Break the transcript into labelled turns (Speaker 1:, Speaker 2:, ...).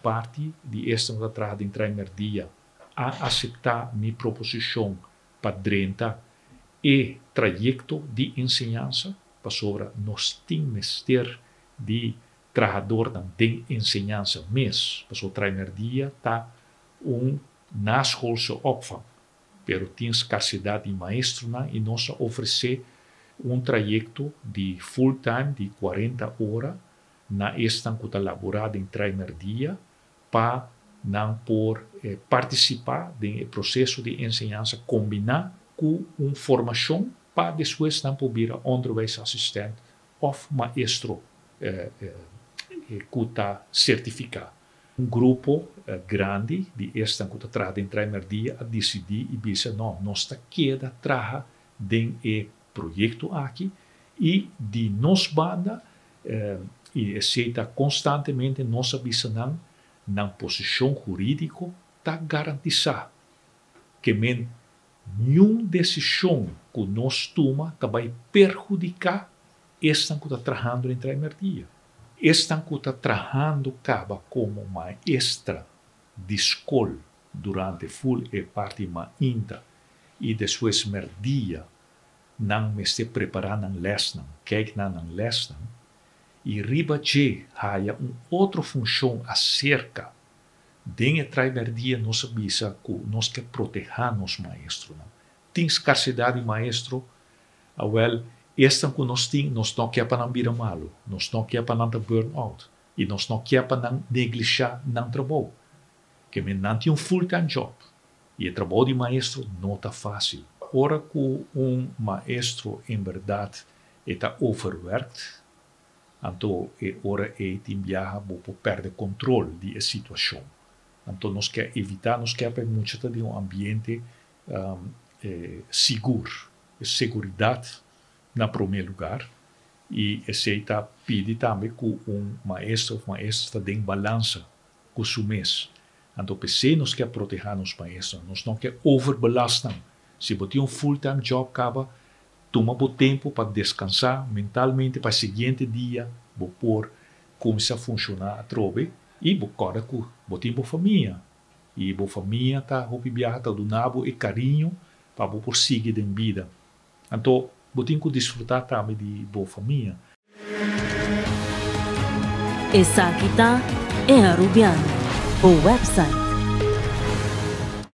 Speaker 1: Parti di esnan ku ta traha den Traimerdia a aseptá mi proposishon pa drenta e trayekto di enseñansa, pasobra nos tin mester di trahadornan den enseñansa mes, pasobra Traimerdia ta un naschoolse opvang, pero tin skarsedat di maestronan i nos a ofresé un trayekto di full time di 40 ora na esnan ku ta laborá den Traimerdia pa nan por partisipá den e proseso di enseñansa kombiná ku un formashon pa despues nan por bira onderwijsassistent òf maestro ku ta sertifiká. Un grupo grandi di esnan ku ta traha den Traimerdia a disidí i bisa, No, nos ta keda traha den e proyekto aki i di nos banda, i esei ta konstantemente nos a bisa nan, nan posishon hurídiko ta garantisá. Ke men niun desishon ku nos tuma ta bai perhudiká esnan ku ta trahando den Traimerdia. Esnan ku ta trahando kaba komo maestra di skol durante ful e parti mainta i despues mèrdia nan mester prepará nan lèsnan, kijk na nan lèsnan i riba dje haya un otro funshon aserka den e Traimerdia. Nos a bisa ku nos ke protehá nos maestronan. Tin skarsedat di maestro, awèl esnan ku nos tin, nos no ke pa nan bira malu, nos no ke pa nan ta burn out i nos no ke pa nan neglishá nan trabou. Ke men nan tin un full time job i e trabou di maestro no ta fásil. Ora ku un maestro en bèrdat e ta overwerkt, anto e ora ei tin biaha bo por pèrdè kontrol di e situashon. Anto nos ke evitá, nos ke pa e mucha ta den un ambiente sigur, e seguridat na promé lugar i esei ta pidi tambe ku un maestro òf maestra ta den balansa ku su mes. Anto p'esei nos ke protehá nos maestronan, nos no ke overbelast nan. Si bo tin un full time job kaba, tuma bo tempu pa deskansá mentalmente pa e siguiente dia bo por kuminsá funshoná atrobe i bo kòrda ku bo tin bo famia i bo famia ta hopi biaha ta duna bo e kariño pa bo por sigui den bida. Anto bo tin ku disfrutá tambe di bo famia.
Speaker 2: Esaki ta E Arubiano, bo website.